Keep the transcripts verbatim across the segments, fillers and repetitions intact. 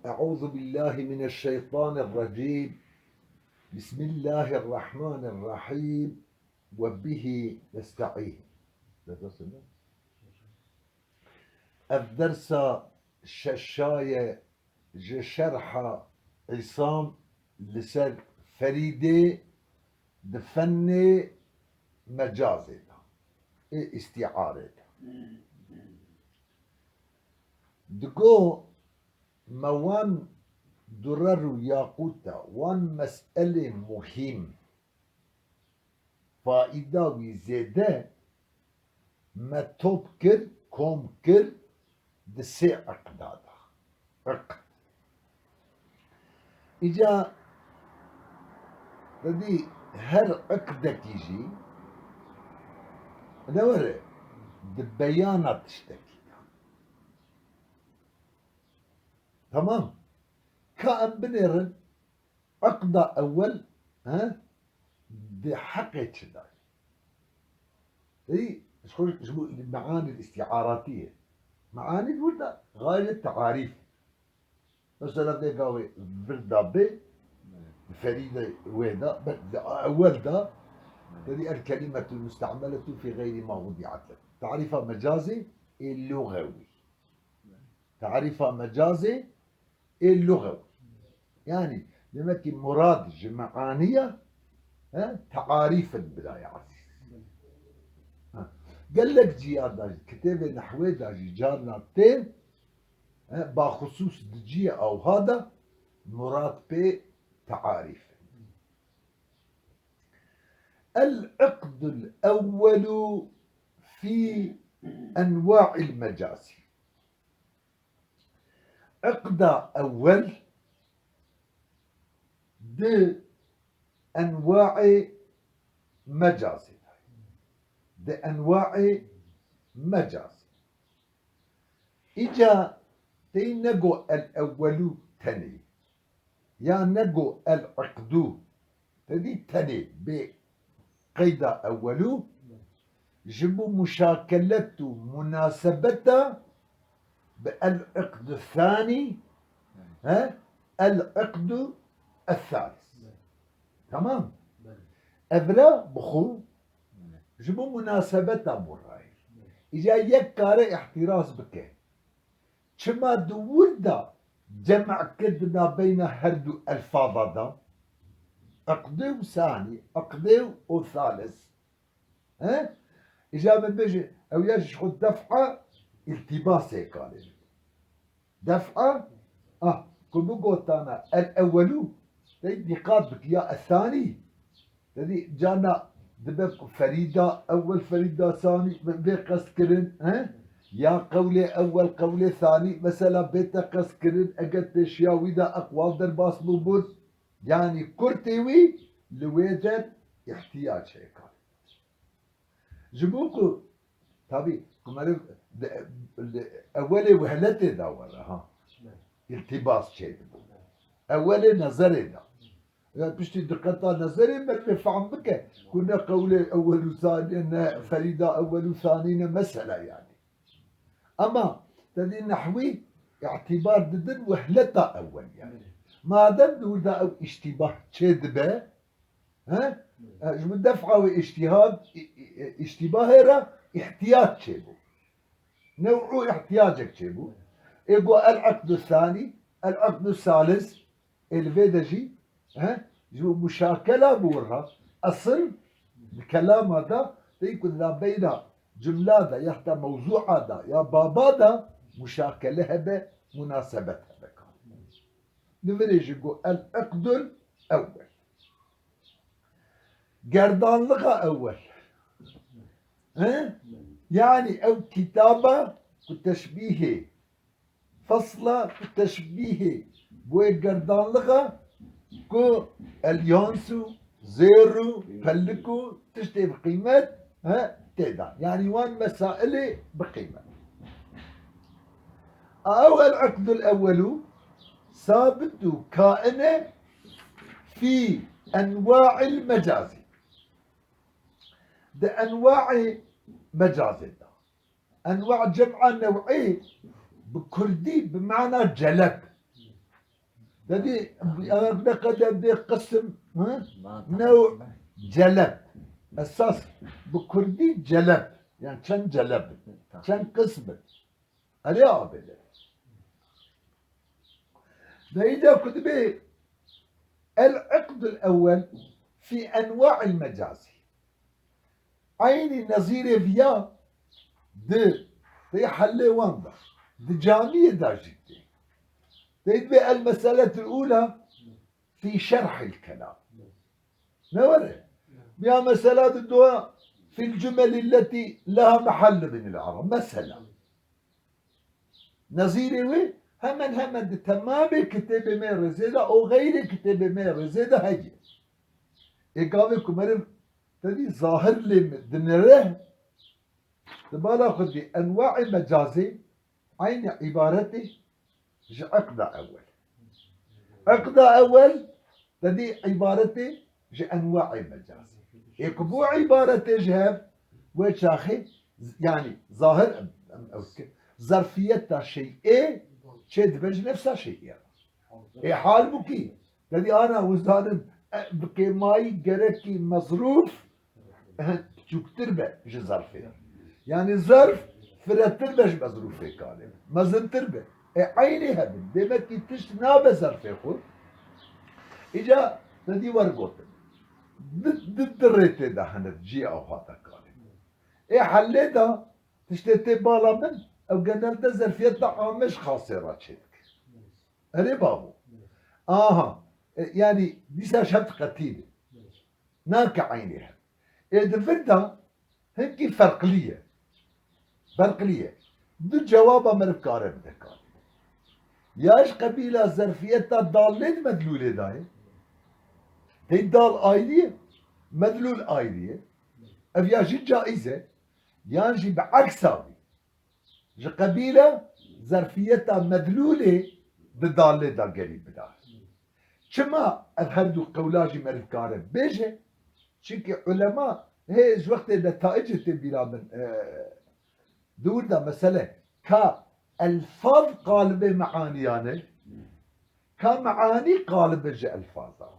أعوذ بالله من الشيطان الرجيم. بسم الله الرحمن الرحيم. وبه نستعين. Ev dersa şeşaye ji şerha Îsam li ser Ferîdê di fennê mecazê de, ê îstîarê de. Digo me wan durer û yaqûta, wan meselê muhîm, faîda wî zêde me top kir, kom kir di sê iqda de. Iqd. Îca te dî her iqdekî jî ne were di beyana tiştekî de. Tamam. Ka em binêrin, iqda ewel, he, di heqê çi dayî? Ey, ji xwe, ji bo meanî îstîaratî ye. Meanî burada gayri tearîf. Mesela vê gavê virda bê, ferîde wê da, be-, di ewel da, te dî el kelimetul musta'meletu fi gayri ma wudi'at. Tarîfa mecazê ê lugewî. Tarîfa mecazê ê lugewî. Yanî, demek ki murad ji meaniya, he, tearîf in biraya ezîz. Ha. Gelek ciya da jî, kitêbê nehwê da jî carna tên, he, baxusûs di ciyê awha de murad pê tearîf in. El-iqdul ewwelu fî enwa'il mecazî. Iqda ewel di enwaê mecazê de. Di enwaê mecazê. Îca tey nego el-ewwelu tenê. Ya nego el-iqdu. Te dî tenê bê qeyda ewwelû ji bo muşakelet û munasebeta bi el-iqdu thanî, he, el-iqdu ethalis. Tamam? Evra bi xwe ji bo munasebeta bo rayî. Îca yek kare îhtiraz bike. Çima di wir de cem' kir di nabeyna her du elfaza de? Iqdê û sanî, iqdê û thalis. He? Îca min bêje, ew ya ji xwe def'a îltîbasê kalê. Def'a, ah, ku bigotana el-ewwelû, tey dîqat bik ya ethanî. Te dî carna dibe ku Ferîda ewwel, Ferîda sanî, vê qest kirin, he? Ya qewlê ewwel, qewlê sanî, mesela bête qest kirin, eger pêşiya wî de eqwal derbas bûbûn, yanî kurtê wî li wê der îhtiyac heye. Ji bo ku, tabî, ku meriv di, di ewelê wehletê de were, ha, îltîbas çêdibû. Ewelê nezerê de. Ya piştî diqeta nezerê merivê fehm bike ku ne qewlê ewwel û sanî, ne Ferîda ewwel û sanî, ne mesela yanî. Ama te dî nehwî îtîbar didin wehleta ewwel yanî. Madem di wir de ew îştîbah çêdibe, he? E, ji bo def'a wê îştîhad, î-, î-, îştîbahê re îhtiyac çêbû. New'û îhtiyacek çêbû. Ê got el-iqdu sanî, el-iqdu salis, ê li vê de jî, he, ji bo muşakela bi wir re, esil di kelama de, tey ku di nabeyna cumla de, ya heta mewzû'a de, ya baba de muşakele hebe, munasebet hebe. Li virê jî got el-iqdul ewwel. Gerdanlixa ewwel. He? Yanî ew kitaba ku teşbîhê, fesla ku teşbîhê bo yê gerdanlixa ku elyans û zêr û pelik û tiştê bi qîmet, he, tê de. Yanî wan mesailê bi qîmet. Ew el-iqdul ewwelû sabit û kain e fî enwa'il mecazî. Di enwa'ê mecazê de. Enwa' cem'a new'ê bi kurdî bi mana celeb. Dedî, ev ne qede bê qisim, hı? New celeb. Esas bi kurdî celeb. Yani çend celeb? Çend qism? Erê abêde. Deyî de kudibê el-iqdul ewwel fî enwa'il mecazi. Eynî nezîrê viya di tê hellê wan de. Di camiyê de jî tê. Tê dibê el-meseletul ula fî şerhil kelam. Ne were? Ya mesela di dua fil cümeli leti leha mehallu minil arab. Mesela. Nezîrê wê hemen hemen di temamê kitêbê me rêzê de û xeyrê kitêbê me rêzê de heye. Ê gavê ku meriv tedî zahir lê dinere, di bala xwe dî enwaê mecazê eynî îbaretê ji iqda ewel. Iqda ewel tedî îbaretê ji enwaê mecazê. Ê ku bû îbaretê ji hev wê çaxê, yani zahir em, em, ew dike. Zerfiyeta şeyê çê dibe ji nefsa şeyê. Ê halbûkî, tedî ana wizanin, e, bi kêmayî gerekî mezrûf, e, piçûktir be ji zerfê. Yani zerf firetir be ji mezrûfê kalê. Mezintir be. Ê eynî hebin. Demek ki tişt nabe zerfê xwe. Îca tedî wergotin. Di, di, di rê tê de hene ciyê awhata kalê. Ê hellê de tiştê tê bala min, ew genelde zerfiyeta amê ji xasê re çêdike. Erê bavo. Aha. E, yani dîsa şeft qetî be. Nake eynî hev. Ê di vir de hinkî ferqlî ye. Ferqlî ye. Du cewaba meriv kare bide kalê. Ya ji qebîla zerfiyeta dal lê di medlûlê de ye. Tê dal ayrî ye, medlûl ayrî ye. Ev ya jî caiz e. Yan jî bi eksa wî. Ji qebîle zerfiyeta medlûlê di dalê de gerî bida. Çima ev her du qewla jî meriv kare bêje? Çimkî ulema hê ji wextê netaicê tê bîra min, e, di wir de mesele ka elfaz qalibê meaniyan e, ka meanî qalibe ji elfaza.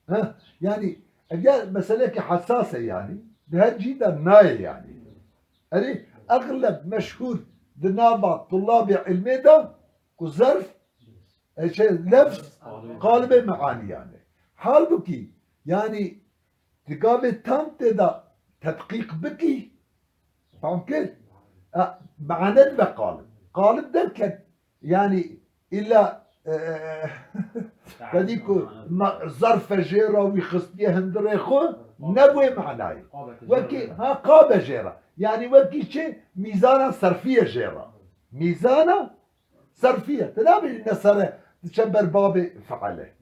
Ha, yani, ev ya meseleke hesas e yani. Di her cî de nayê yani. Erê, exleb meşhûr di nava tulabê ilmê de ku zerf, e, şey, lefz qalibê meaniyan e. Halbukî, yani, di gavê tam tê de tedqîq bikî, fam kir? E, mane dibe qalib. Qalib derken, yani, illa, e, e, e, tedî ku ma-, zerfe jê re wî xistiye hundirê xwe, ne bi wê manayê. Wekî, ha, qabe jê re. Yani wekî çi? Mîzana serfiye jê re. Mîzana serfiye. Tu nabêjî nesere diçe ber babê feale.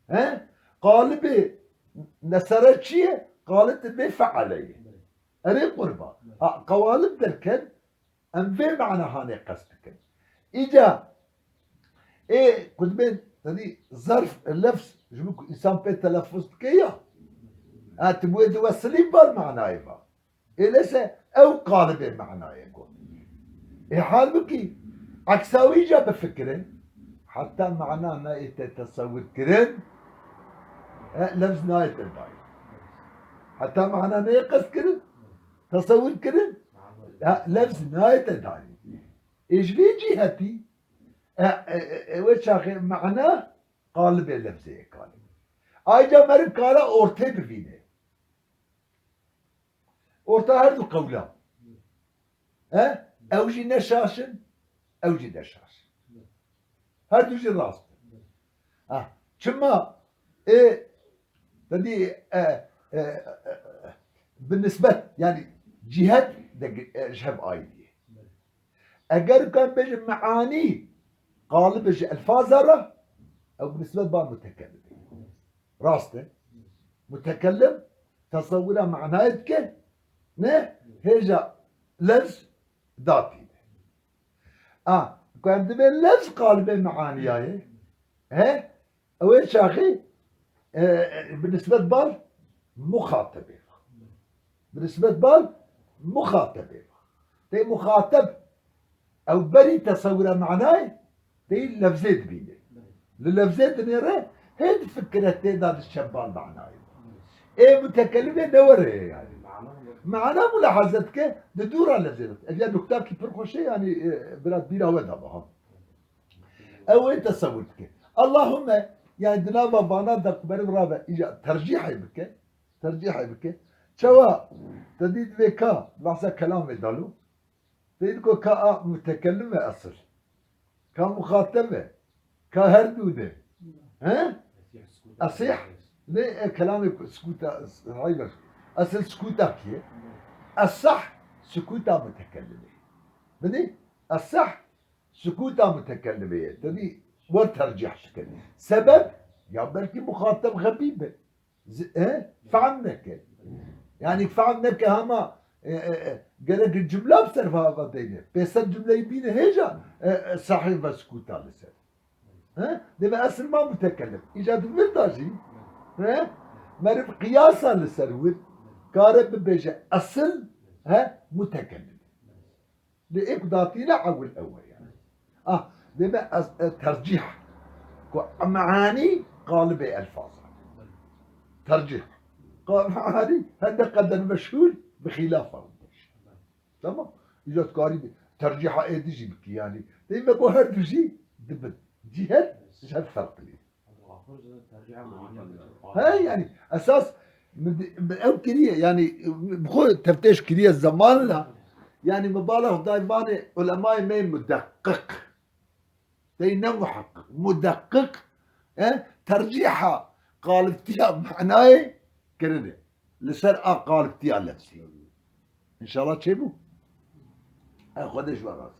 He? Qalibê nesere çi ye? Qalib bê feale ye. Erê qurba. Ha, qewalib derken, em vê mana hanê qest dikin. Îca, ê, ku dibên, tenî zerf, lefz, ji bo ku însan pê telefuz dike ya. Ha, tu bi wê diwesilî ber manayê va. Ê lese ew qalibê manayê got. Ê halbukî, eksa wî ca bifikirin, heta mana nayê te tesewir kirin, e, lefz nayê te dayîn. Heta mana neyê qest kirin, tesewir kirin, e, lefz nayê te dayîn. Ê ji vê cîhetî, e, e, e, e, wê çaxê mana qalibê lefzê ye kalê. Ayca meriv kare ortê bivîne. Orta her du qewla. He? Ew jî ne şaş in, ew jî ne şaş in. Her du jî rast in. Ha. Çima? Ê, tedî, e, e, e, e, bi nisbet, yani cîhet de, e, ji hev ayrî ye. Eger ku em bêjin meanî qalib e ji elfaza re, ew bi nisbet ba mutekellimê. Rast e. Mutekellim tesewira manayê dike, ne hêja lefz datîne. A, ku em dibê lefz qalibê meaniya ye, he? Ew ê çaxê, e, e, bi nisbet bal muxatebê. Bi nisbet bal muxatebê. Tê muxateb, ew berî tesewira manayê, tê lefzê dibîne. Li lefzê dinêre, hê difikire tê de diçe bal manayê. Ê mutekellimê ne were ye yani. Mana mulaheze dike, di dû re lefzê dike. Ev ya nuktakî pir xweş e yani, e, biraz bîra we de biha. Ew ê tesewir dike. Allahümme, yani di nava vana de ku meriv rabe, îca tercîhê bike. Tercîhê bike. Çawa? Te dî divê ka, behsa kelamê dalo. Te dî ku ka a mutekellim e esil. Ka muxateb e. Ka her dû ne. He? Esih. Ne, e, kelamê ku sukûta, hayber. Esil sukûta kî ye? Esah sukûta mutekellimê. Bidî? Esah sukûta mutekellimê ye. Te dî wer tercîh dike. Sebeb? Ya belkî muxateb xebî be. Z-, he? Fehm neke. Yani fehm neke hema, e, e, e, gerek cumla bi ser va, va deyne. Pêser cumleyî bîne hêja, e, e, sahî ve sukûta li ser. He? Deme esil ma mutekellim. Îca di vir da jî, he? Meriv qiyasa li ser wir kare bibêje esil, he? Mutekellim. Lê ê ku datîne ewil ew e yani. Ah, deme ez, e, tercîh. Ku meanî qalibê elfaz e. Tercîh. Ka meanî hende qeder meşhûr bi xîlafa. Tamam. Îca dikarî bi tercîha ê dijî bikî yani. Deme ku her du jî dibin. Cî her, ji her ferqlî. He, yani esas min, min ew kiriye, yani bi xwe teftêş kiriye zemanla, yani min bala Xwedayê vanê ulemayê me mudeqqiq. Dey ne muheqqiq, mudeqqiq, he, tercîha qalibtiya manayê kirine. Li ser a qalibtiya lefzî. Înşallah çêbû. E, Xwedê ji we razî.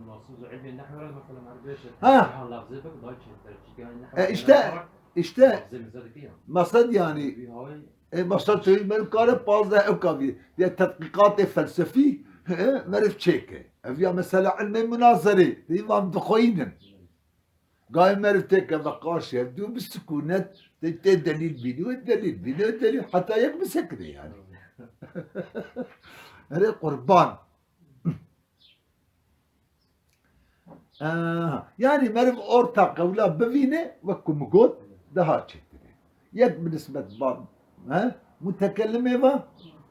Nasıl ilmi nehve, mesela, her beş Ha. Lafzı bak, daha çeşitler. Çünkü yani nehve E, işte, işte. Lafzı bize de diyor. Mesed yani. Bir hava E, mesed çêbû, meriv kare pazdeh ew kavî. Ya tetqîqatê felsefî, e, meriv çêke. Ev ya mesela ilmê munazerê. Dîvan dixweynin. Gayê meriv têkeve qarşî hevdû bi sikûnet, tê, tê delîl bînî, wê delîl bînî, wê delîl, heta yek bisekine yani. Erê qurban. Aha, yani meriv orta qewla bivîne, wek ku min got, daha çêtir e. Yek bi nisbet ba, he, mutekellimê ve,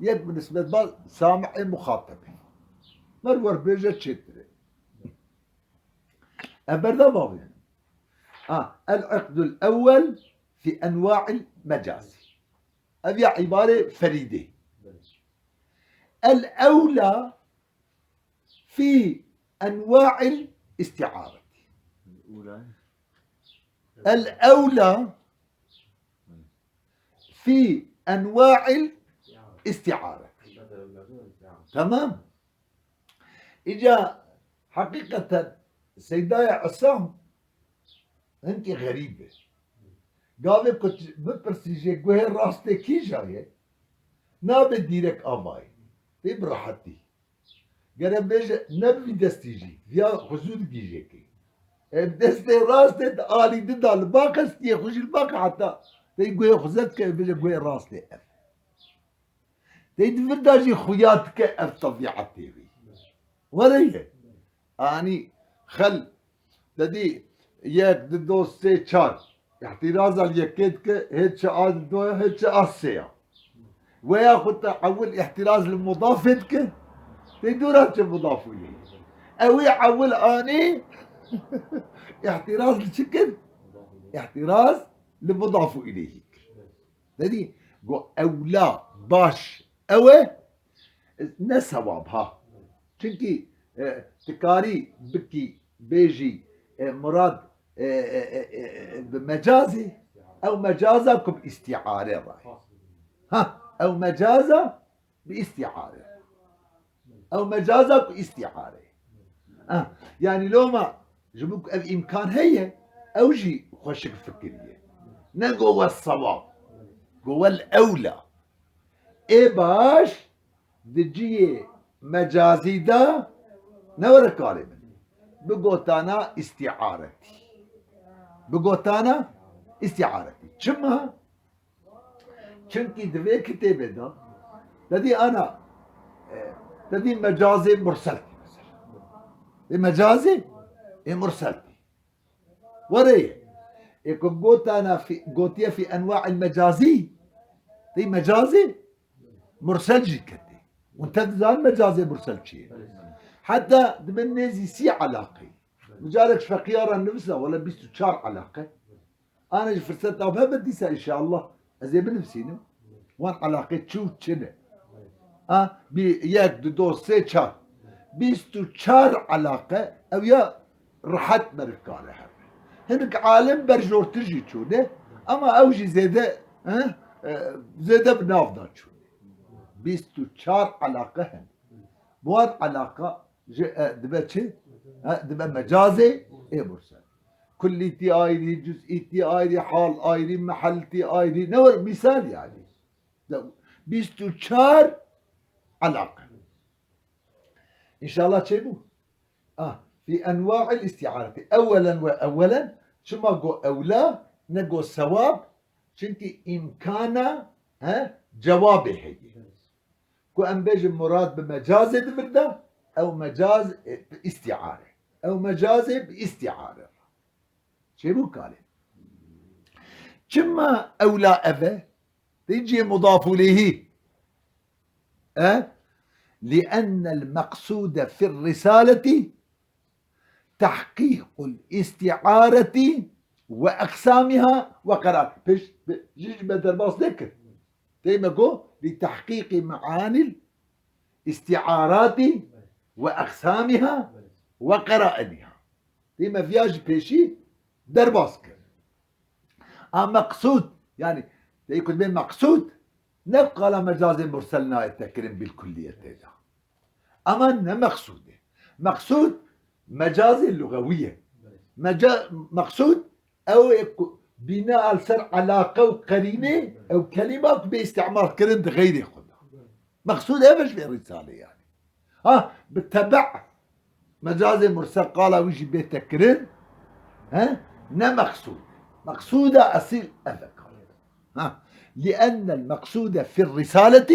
yek bi nisbet ba samihê muxatebê. Meriv wer bêje çêtir e. Ev berda bavê. Ha, el-iqdul ewwel fi enwa'il mecazi. Ev ya îbarê ferîdê. El-ewla fi enwa'il isti'areti. El-ewla fi enwa'il isti'areti. Tamam. Îca heqîqeten Seydaya Esam hinkî xerîb e. Gavê ku bipirsî jê guhê rastê kîja ye, nabe dîrek avayê. Tê bi rehetî. Gere bêje ne bi vî destî jî, viya xwe zû digihîje kê. E, bi destê rastê di alî di da li ba qestiyê xwe jî li ba qe heta tê guhê xwe zed ke bêje guhê rastê ev. Tê di vir de jî xuya dike ev tebîetê wî. Were ye. Anî xel, te dî yek, di, do, sê, çar. Îhtîraza li yekê dike, hê çi a di do ya, hê çi a sê ya. Weya xwe te ewil îhtîraz li mudafê dike, tê dû re çi mudaf ileyhî. Ew ê ewil anî îhtîraz li çi kir? Îhtîraz li mudaf ileyhî kir. Dedî, got, ewla baş ew e, ne sewab ha. Çimkî, e, tu karî bikî, bêjî, e, murad, e, e, e, e, e, bi mecazê, ew mecaza ku bi îstîare re. Ha, ew mecaza bi îstîare. Ew mecaza ku îstîare. Ha, yani loma, ji bo ku ev îmkan heye, ew jî xweşik fikiriye. Ne go we sewab, go wel ewla. Ê baş di cihê mecazî de ne were karê min. Bi gotana îstîaretî. Bi gotana îstîaretî. Çima? Çimkî di vê kitêbê de, te dî ana, e, te dî mecazê mursel tî mesela. Ê mecazê, ê mursel tî. Were ye. Ê ku gotana fî, gotiye fî enwa'il mecazî. Tê mecazê mursel jî ketê. Hûn tev dizanin mecazê mursel çi ye? Heta dibin nêzî sî elaqeyî. Micarek ji feqiya re nivisa, wele bîst û çar elaqe. Ana jî firseta me be dîsa înşallah. Ez ê binivîsînim. Wan elaqê çi û çi ne. Ha, bir, yek, du, do, sê, çar. Bîst û çar elaqe, ew ya rehet meriv kare hebe. Hinek alim berjortir jî çûne, ama ew jî zêde, he, e, zêde bi nav da çûne. Bîst û çar elaqe hene. Bi wan elaqa ji, e, dibe çi? E, dibe mecazê ê mursel. Kullîtî ayrî, cüz'îtî ayrî, hal ayrî, mehelltî ayrî. Ne were mîsal yanî. De, bîst û çar elaqe. Înşallah çêbû. Ah, fî enwa'il îstîaretî. Ewwelen ve ewwelen, çima got ewla, ne got sewab? Çimkî îmkana, he, cewabê heye. Ku em bêjin murad bi mecazê di vir de, ew mecaz, e, bi îstîare. Ew mecazê bi îstîare. Çêbû kalê. Çima ewla ev e? Tê cihê mudaf ileyhî. E? لأن المقصود في الرسالة تحقيق الاستعارة وأقسامها وقرائنها. Pêş, pê-, jî ji me derbas nekir. Tê me got, لتحقيق معاني الاستعارات وأقسامها وقرائنها. Tê me viya ji pêşî derbas kir. A meqsûd, yanî, tê ku dibê meqsûd, ne qala mecazê mursel nayê tekirin bil kulliyetê de. Ama ne meqsûd e. Meqsûd mecazê lugewî ye. Meca-, meqsûd ew ê ku bîna li ser elaqe û qerînê, ew kelîma ku bê îstîmal kirin di xeyrê xwe de. Meqsûd ev e ji vê rîsalê yanî. Ha, bi tebe mecazê mursel qala wî jî bête kirin, he? Ne meqsûd. Meqsûda esîl ev e. Ha, لأن المقصود في الرسالة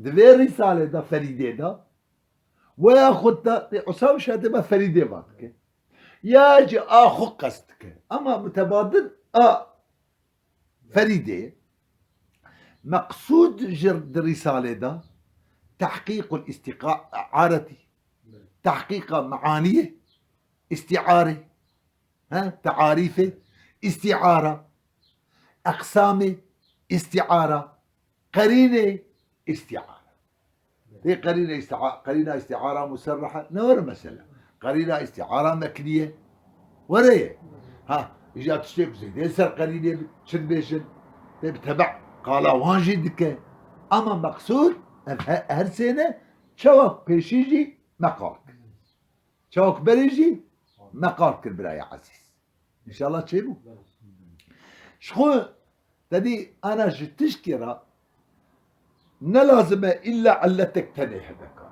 Di vê rîsalê de Ferîdê de, weya xwe te, tê Usam Şadê me Ferîdê va dike. Ya jî a xwe qest dike. Ama mutebadil a Ferîdê, meqsûd ji di rîsalê de, tehqîqul îstîaretî, tehqîqa meaniyê, îstîarê, he, tearîfê, îstîara, eqsamê, îstîara, qerînê, îstîara. Tê qerîne îstîa-, qerîna îstîara muserrehe, ne were mesela. Qerîna îstîara mekniye. Were ye. Ha, îja tiştê ku zêdê ser qerînê bi-, çi dibêjin. Tê bi tebe qala wan jî dike. Ama meqsûd, ev he-, her sê ne, çawa pêşî jî me qal kir. Çawa ku berê jî me qal kir biraya ezîz. Înşallah çêbû. Ji xwe te dî ana ji tişkê re ne lazim e îlla illetek tenê hebe kare.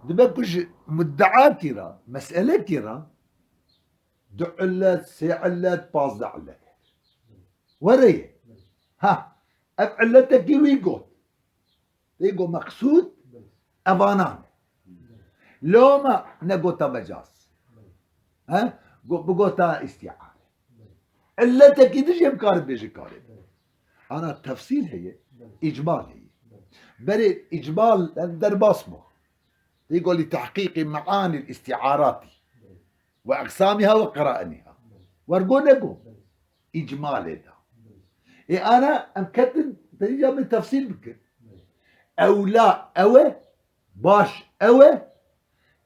Dibe ku ji muddeakî re, meselekî re du illet, sê illet, pazdeh illet. Were ye. Ha, ev illetekî wî got. Tê got meqsûd evanan e. Loma negota mecaz. He? Go-, bigota îstîare. Îlletekî din jî em karin bêjin karê. Ana tefsîl heye, îcmal heye. Berê îcmal derbas bû. Tê got li tehqîqî meanî îstîaratî. Ve eqsamiha ve qerainiha. Wergo nego. Îcmalê da. Ê ana em ketin derîca min tefsîl bikin. Ewla ew e, baş ew e,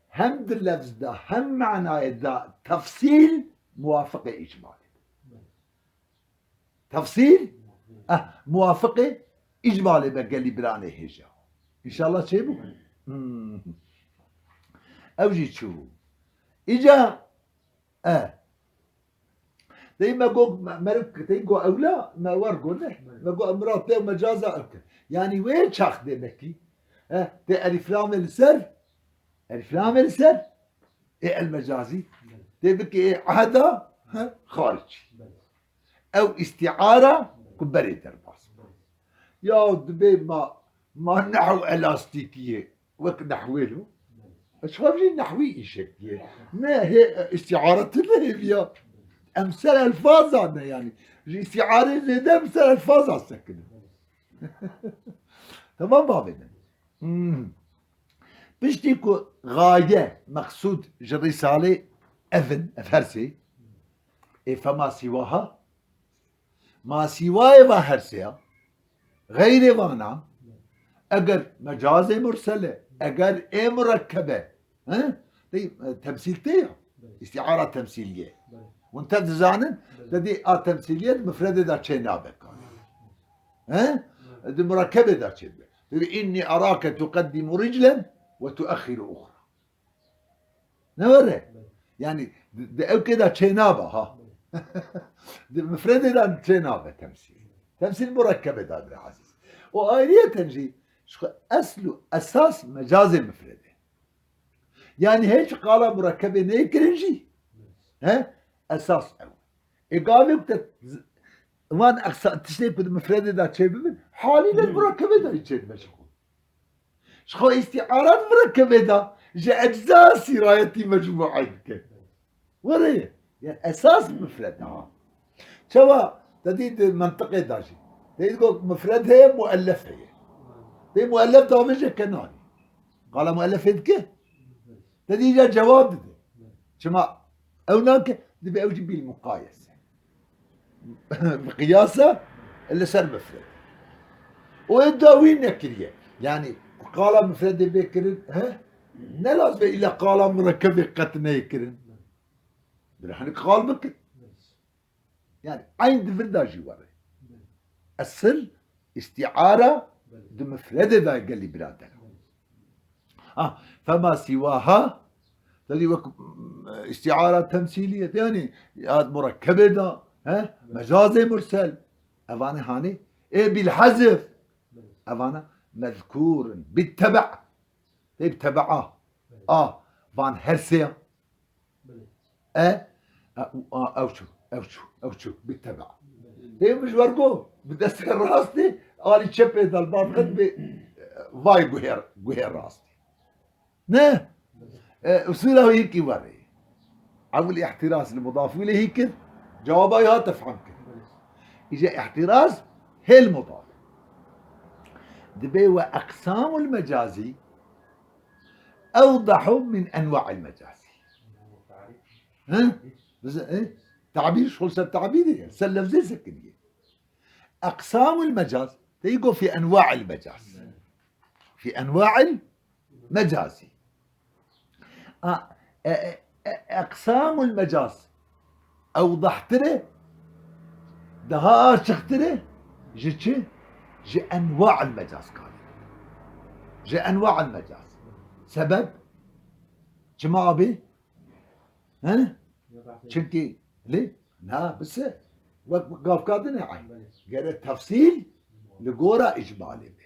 hem di lefz da hem manayê da tefsîl muwafiqê îcmalê. Tefsîl, eh, muwafiqê îcmalê be gelî biranê hêja. Înşallah çêbû. Hmm. Ew jî çû. Îca, eh. Dey me got, me, meriv, dey got ewla, me wer got ne. Me got emra te mecaza ev kir. Yanî wê çax demekî. Eh, te eliflamê li ser, eliflamê li ser, ê el mecazî. Tê bikê ê ehda, he, xaric. Ew îstîara ku berê derbas. Ya dibê ma, ma nehw elastîkî ye, wek nehwê lo. Eşxaf jî nehwî îşekî ye. Ne hê, îstîare tune hêviya. Emsel elfaza ne yani. Ji îstîarê zêde emsel elfaza sekinin. Tamam bavê min. Hmm. Piştî ku gaye, meqsûd ji Rîsalê ev in, ev her sê. Ê fema sîwaha. Ma sîwayê va her sê ya. Xeyrê vana. Eger mecazê mursel e, eger ê murekkeb e. He? Dey, e, temsîl tê ya. Belê. Îstîara temsîliyê. Belê. Hûn tev dizanin, Belê. Te dî a temsîliyê di mifredê de çê nabe kar. He? Belê. Di murekkebê de çê dibe. Dibê, "Inni arake tuqeddimu riclen ve tuexiru uxra." Ne were? Belê. Yani, di, di ewkê de çê nabe, ha. Belê. Di mifredê de çê nabe temsîl. Temsîl murekkebê de, bira ezîz. O ayriyeten jî, ji xwe esl û esas mecazê mifredê. Yani hiç qala murekkebê neyê kirin jî. He? Esas ew. Ê gavê ku te z-, van eqsa-, tiştê ku di mifredê de çê bibin, halî de di murekkebê de jî çê dibe ji xwe. Ji xwe îstîara di murekkebê de ji ecza sîrayetî mecmûe dike. Were ye. Yani esas mifred ha. Çawa te dî di mentiqê de jî. Te dî got mifred heye, muellef heye. Te muellef davêje ke nanî. Qala muellefê dike. Te dî îca cewab dide. Çima ew nake, dibe ew jî bil muqayese. Bi qiyasa li ser mifred. O ê da wî nekiriye. Yani qala mifredê bê kirin, he? Ne lazim e îlla qala murekkebê qet neyê kirin. Bir hani qal bikin. Yani eyn di vir de jî were. Esil, îstîara di mifredê de gelî birader. Ha, fema sîwaha, te dî wek, mm, îstîara temsîlî ye. Yani ya murekkebê de, he? Mecazê mursel. Evane hanî. Ê bil hazf. Evane mezkûrin. Bit tebe'. Tê bi tebe'a. A, van her sê ya. E, e, a, ew çû, ew çû, ew çû, bi teba. Tê min ji wer got, bi destê rastê, alî çepê de li bar xet bi, vay guhê, guhê rastê. Ne? E, usûla wî yekî werê. Ewil îhtîraz li mudaf wî lê hî kir, cewaba wî hat tefham kir. Îje îhtîraz hêl mudaf. Dibê we eqsamul mecazî, ewdahu min enwa'il mecazî. Hı? Biz, e? Tabîr, şol ser tabîrê ye. Ser lefzê sekiniye. Eqsamul mecaz. Te yî got fi enwa'il mecaz. Fi enwa'il mecazî. A, e, e, e, eqsamul mecaz. Ewdahtir e, daha açıktır e, ji çi? Ji enwa'il mecaz kar. Ji enwa'il mecaz. Sebep? Çima abi? He? Çünkü li, na, bise. Wek gavkadine ay. Gere tefsîl li gora icmalê be.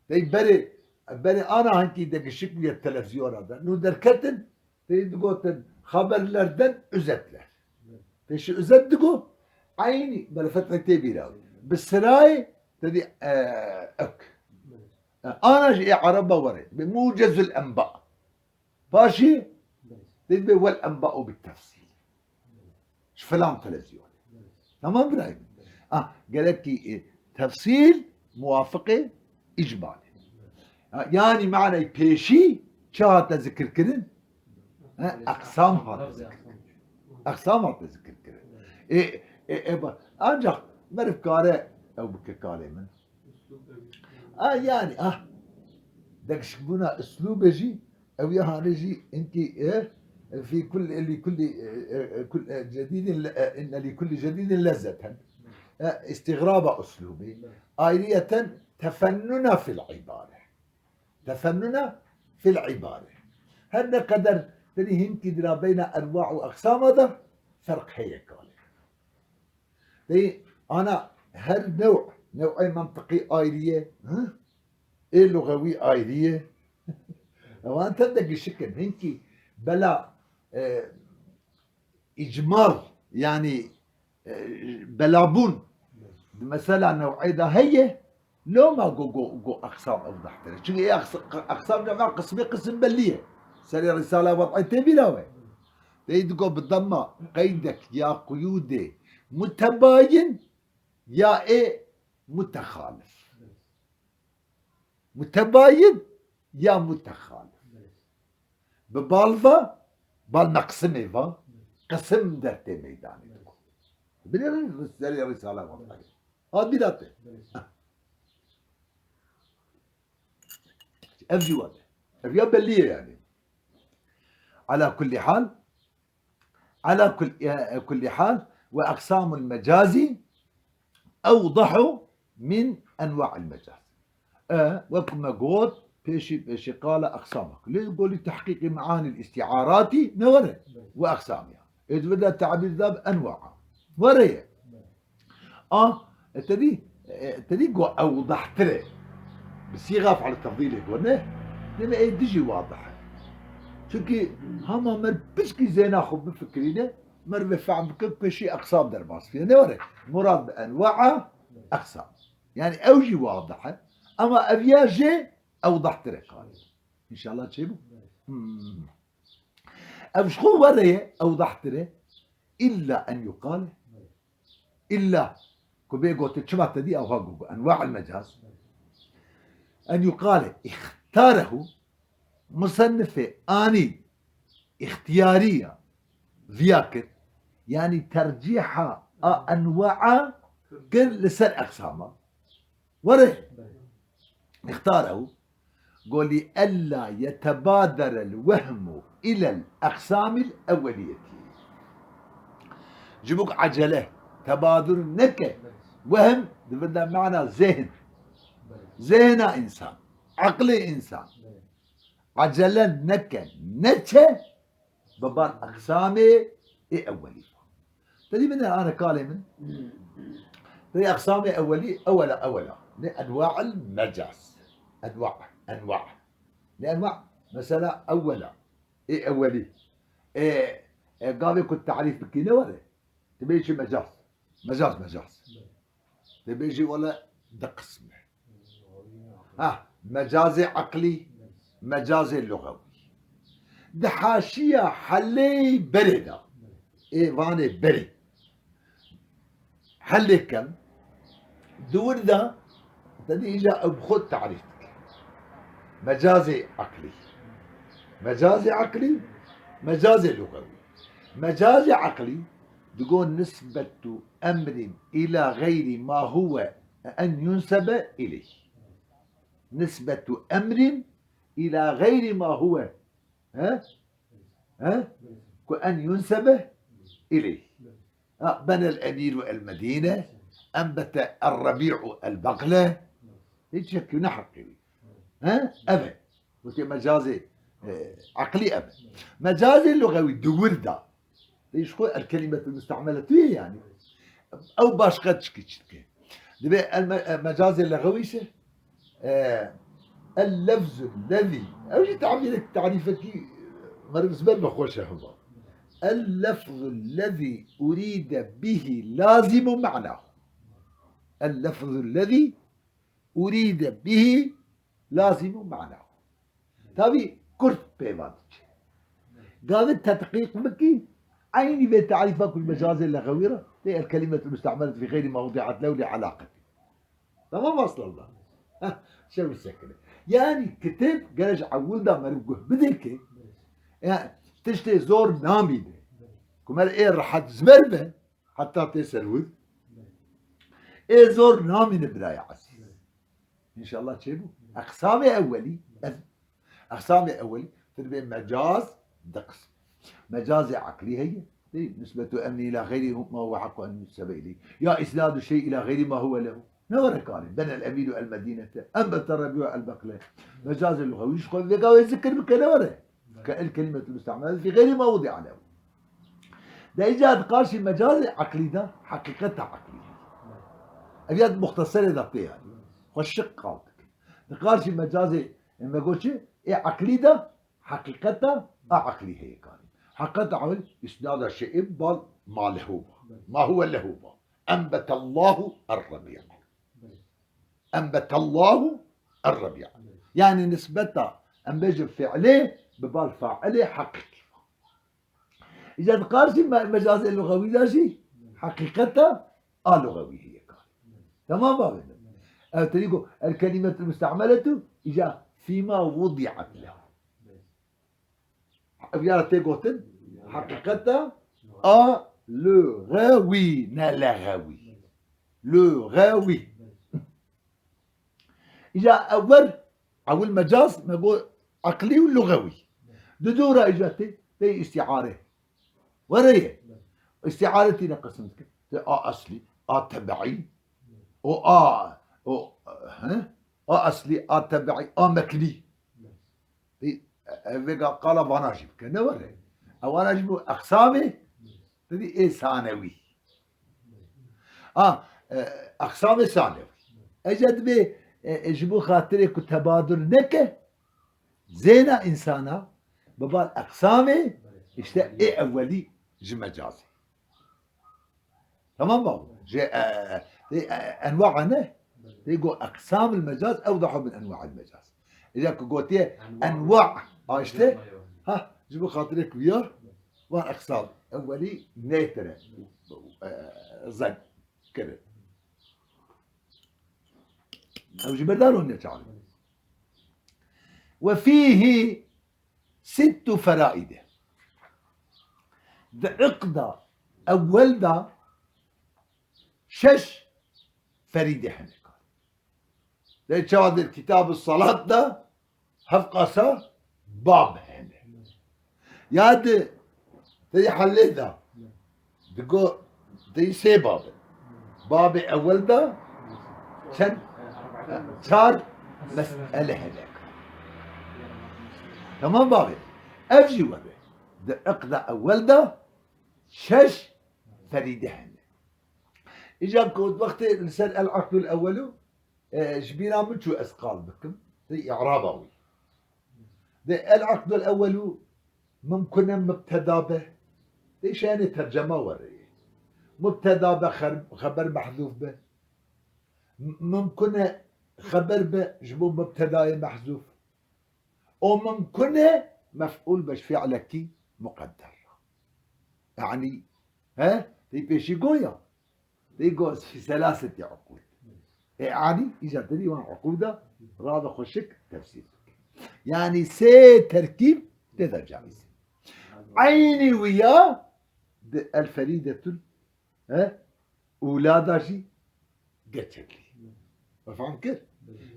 Dey berê, berê ana hankî degişik bûye televizyona de. Nû derketin, dey digotin, haberlerden özetler. Pêşî özet digo, eynî, belê fetrek tê bîra. Bi sirayê, te dî, e, ek. E, ana jî ê ereba were. Bi mucezul enba. Paşî, te dî be wel enba'u bit tefsîl. Ji filan televizyonê. Tamam birayê min. Ah, gerek ki, e, tefsîl muwafiqê îcmalê. Ha, yani manayê pêşî çi hate zikir kirin? Ha, eqsam hate zikir kirin. Eqsam hate zikir kirin. E, e, e, ba-, ancak meriv kare ew bike kalê min. Ah, yani, ah, degişikbûna uslûbê jî Ew ya hanê jî hinkî, e, fî kul, li kulli, e, e, kul, e, cedîdin le-, e, inne li kulli cedîdin lezzeten. E, îstîxraba uslûbî. Ayriyeten tefennuna fil îbare. Tefennuna fil îbare. Her ne qeder tenî hinkî dira beyna enwa û eqsama de ferq heye kalê. Dey ana her new, new'ê mentiqî ayrî ye, hı? Ê luxewî ayrî ye. Ewan tevde gişik in. Hinkî bela, e, îcmal, yani, e, belabûn di mesela new'ê de heye, loma go, go, go eqsam ewdahtir e. Çünkü ê eqs-, eqsam cema qismê qism bellî ye. Serê Risala Wad'î tê bîra we. Tê digo bi dema qeydek ya quyûdê mutebayin ya ê mutexalif. Mutebayin ya mutexalif. Bi bal va, bal me qisimê va, qisim dertê meydanê digo. Binêrin Serê Risala Wad'î. Ha bîra te. Ev jî wade. Ev ya bellî ye yani. Ala kulli hal, ala kul-, e, kulli hal ve aqsamul mecazi ewdahu min enwa'il mecaz. E, wek me got, pêşî, pêşî qala aqsamak. Lê golî tehqîqî meanil îstîaratî ne were? Ve aqsamiya. Ê di vir de tabîr da bi enwa'a. Were ye. A, e, te dî, e, te dî go ewdahtir e. Bi sîga fe'l tefdîlê go ne, deme ê dijî wadih e. Çunkî hema mer piçkî zêna xwe bifikirîne, mer vê fehm bike pêşî eqsam derbas bike. Ne were? Murad bi enwa'a eqsam. Yani ew jî wadih e. Ama ev ya jê ewdahtir e qal. İnşallah çêbû. Hmm. Ev ji xwe were ye, ewdahtir e. İlla en yuqale. İlla. Ku bê gotin, çima te dî ewha got, enwa'il mecaz. En yuqale, îxtarehu, musennifê anî îxtiyariya viya kir. Yani tercîha a enwa'a kir li ser eqsama. Were. İxtarehu. Go li ella yetebaderel wehmu ilel eqsamil ewweliyeti. Ji bo ku ecele, tebadur neke. Wehm di vir de mana zehn. Zehna insan, eqlê insan. Ecele neke, neçe bi bar eqsamê ê ewwelî. Te dî bine ane kalê min. Te dî eqsamê ewwelî, ewwela, ewwela. Ne enwa'il mecaz. Enwa', enwa'. Ne enwa', mesela ewwela. Ê ewwelî. Ê, ê gavê ku tarîf bikî ne were? Dibêjî mecaz. Mecaz, mecaz. Dibêjî wele di qism e. Ha, mecazê eqlî, mecazê lugewî. Di haşiya helê berê de, ê vanê berê. Helê kem, di wir de, te dî îca ew bi xwe tarîf dike. Mecazê eqlî. Mecazê eqlî, mecazê lugewî. Mecazê eqlî, digo nisbetu emrin ila xeyrî ma huwe en yunsebe ileyh. Nisbetu emrin ila xeyrî ma huwe. He? He? Ku en yunsebe ileyh. Ha, benel emîru el medîne, enbete er rebi'u el bekle. Hiç şekî ne heqî wî. He? Ev e. Wekî mecazê, e, eqlî ev e. Mecazê lugewî di wir de. Lê ji xwe el kelimetul musta'meletu ye yani. Ew başqa çikî çi dike. Dibê el me-, e, mecazê lugewî se, e, el lefzul lezî. Ew jî tabîrek, tarîfekî meriv ji ber me xweş e hema. El lefzul lezî urîde bihî lazîmu ma'nahu. El lefzul lezî urîde bihî lazîmu ma'nahu. Tabî kurt pê van diçe. Gavê tedqîq bikî, eynî vê tarîfa ku ji mecazê lexewî re, tê el kelimetul musta'melet fî xeyrî ma wudi'et lehu lê elaqetî. Tamam aslan da. Heh, şev sekine. Yani kitêb gere ji ewil da meriv guh bidê ki, ya, tiştê zor namîne. Ku mer ê rehet ji ber be, heta tê ser wir. Ê zor namîne biraya ezîz. İnşallah çêbû. Eqsamê ewwelî, ev, eqsamê ewwelî, tu dibê mecaz di qism. Mecazê eqlî heye, değil. Nisbetu emri ila xeyrî ma huve haqqu en yunsebe ileyh. Ya isnadu şey ila xeyrî ma huve lehu. Ne were kalê? Benel emîru el medînete, enbete rebi'u el bekle. Mecazê lugewî ji xwe vêga wê zikir bike ne were? Ke el kelimetul musta'mele fî xeyrî ma wudi'a lehu. De îca di qarşî mecazê eqlî de heqîqeta eqlî heye. Ev ya di muxteserê de tê yani. Xwe şiq qal dike. Di qarşî mecazê, e, me got çi? Ê eqlî de heqîqeta a eqlî heye kanî. Heqîqeta ewil îsnada şeyê bal ma lehu ba. Ma huve lehu ba. Enbetallahu er-rebi'a. Enbetallahu er-rebi'a. Yani nisbeta, em bêjin fiilê, bi bal failê heqîqî. Îca di qarşî me-, mecazê luxewî de jî heqîqeta a luxewî heye kar. Temam bavê min. Ev tenî got, el kelimetul musta'meletu îca fîma wudi'at lehu. Ev ya tê gotin, heqîqeta a luxewî, ne lexewî. Luxewî. Îca ew wer, ewil mecaz, me got eqlî û luxewî. Di dora îca tê, tê îstîare. Were ye. Îstîare tîne qesim dike. Tê a eslî, a tebeî, û a, û, he? A eslî, a tebeî, a meknî. Tê, e, vêga qala vana jî bike. Ne were. Ewana jî bo eqsamê, tê dî ê sanewî. A, e, eqsamê sanewî. Ece dibê, e, e, ji bo xatirê ku tebadur neke, zêna însana, bi bal eqsamê, işte ê ewwelî ji mecazê. Tamam mı? Ji, e, e, e, enwa ne? Tê got eqsam el mecaz, ewdahu min enwa el mecaz. Ece ku gotiye enwa, a işte, ha, ji bo xatirê ku ya, van eqsam ewwelî nêtire, e, zeng kirin. Ew ji ber daro ne çaxin. Ve fîhî sittu feraide. Di iqda ewwel de şeş ferîde hene. Lê çawa di kitab-ı salat de hevqasa bab hene. Ya di, di helê de, di go, di sê bab in. Babê ewil de çend, çar mesele hene. Tamam babê. Ev jî were. Di iqda ewil de şeş ferîde hene. Îca ku wextê li ser el-aqdul ewwelu, e, ji bîra min çû ez qal bikim, di i'raba wî. Di el-aqdul ewwelu mimkun e mubteda be, di şeyanê tercema were. Mubteda be, xer-, xeber mehzûf be. M-, mimkun e xeber be ji bo mubtedayê mehzûf. O mimkun e mef'ûl be ji fi'lekî muqedder. Yanî, he? Tê pêşî goya. Tê go fi selaseti uqûd. E, yanî, îca tedî wan uqûda rabe xweşik tefsîr bike. Yanî sê terkîb tê de caiz e. Eynî wiya di el ferîdetul, he? Ûla da jî geçerlî. We fehm kir?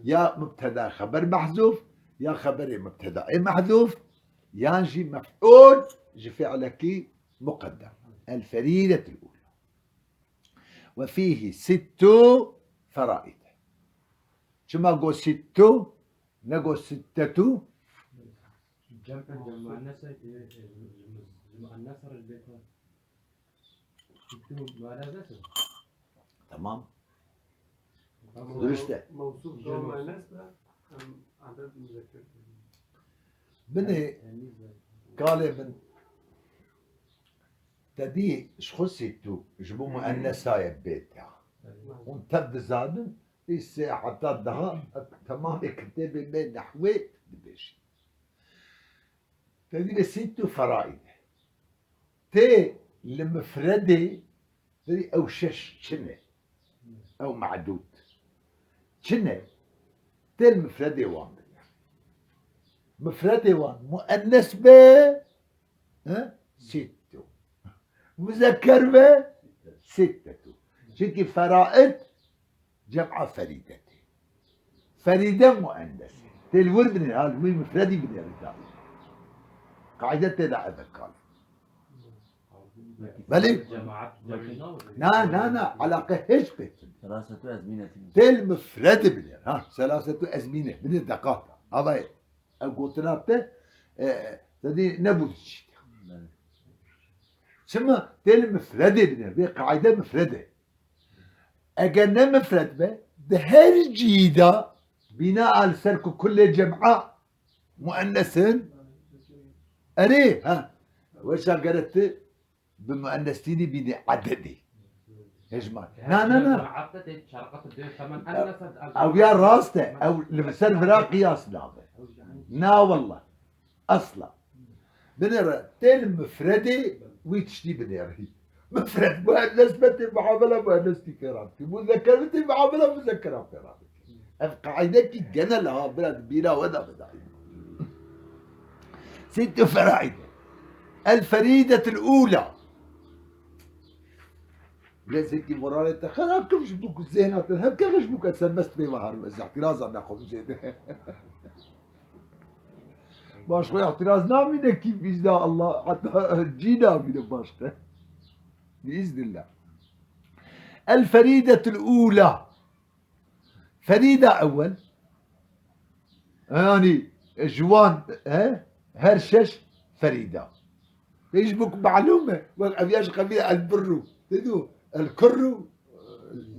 Ya mubteda xeber mehzûf, ya xeberê mubtedayê mehzûf, yan jî mef'ûl ji fi'lekî muqedder. El ferîdetul ûla. Ve fîhî sittu feraîd. Çima got sittu, ne got sittetu? Cem, cem muennese, e, e, ji muennese re bête. Sittu muennese. Tamam. Tamam. Dürüst e. Mewsûf da muennes be, em aded muzekker. Binê kalê min tedî ji xwe sîtû ji bo muennesaye bête. Hûn tev dizanin, îsê heta daha temamê kitêbê me nehwê dibêjin. Tedî ve sîtû feraîd. Tê li mifredê, tedî ew şeş çi ne? Ew me'dûd. Çi ne? Tê li mifredê wan binêr. Mifredê wan muennes be, he? Sîttu. Muzekker be, sîttetu. Çimkî feraid cem'a ferîde tê. Ferîde muennes. Tê li wir binêr, ha, li wir mifredî binêr. Qaîde tê de ev e kal. Belê? Na, na, na. Elaqe hiç pêk tune. Selasetu ezmîne tî. Tê li mifredê binêr. Ha, selasetu ezmîne. Binêr deqata. Havayê. Ev gotina te, e, te dî nebû diçîte. Belê. Çima? Tê li mifredê binêr. Vê qaîde mifredê. Eger ne mifred be, di her cî de bîna li ser ku kulê cem'a muennes in. Erê, ha. Weşa gere tu bi muennesînî bînî ededê. Hejmar. Na, na, na. Ew ya rast e. Ew li ser vira qiyas nabe. Na wallah. Esla. Binêre tên mifredê wî tiştî binêrî. Mifred muennes be tê muamela muennes tî pê re bikî. Muzekker be tê muamela muzekkera pê re bikî. Ev qaîdekî genel ha, bira di bîra we de bidayî. Sît û feraîde. El ferîdetul ûla. Lezekî moralê te xera kim ji bo ku zêhna te hevke ji bo ku serbest pê ve herim ez îhtiraza nexwim zêde. Baş xwe îhtiraz namîne kî bizda Allah heta cî namîne baş xwe. Biiznillah. El ferîdetul ûla. Ferîda ewel. Yani, e, ji wan, e, her şeş ferîda. Pêş bûk malûm e. Wek ev ya ji qebîle el birru. Têdû, el kurru,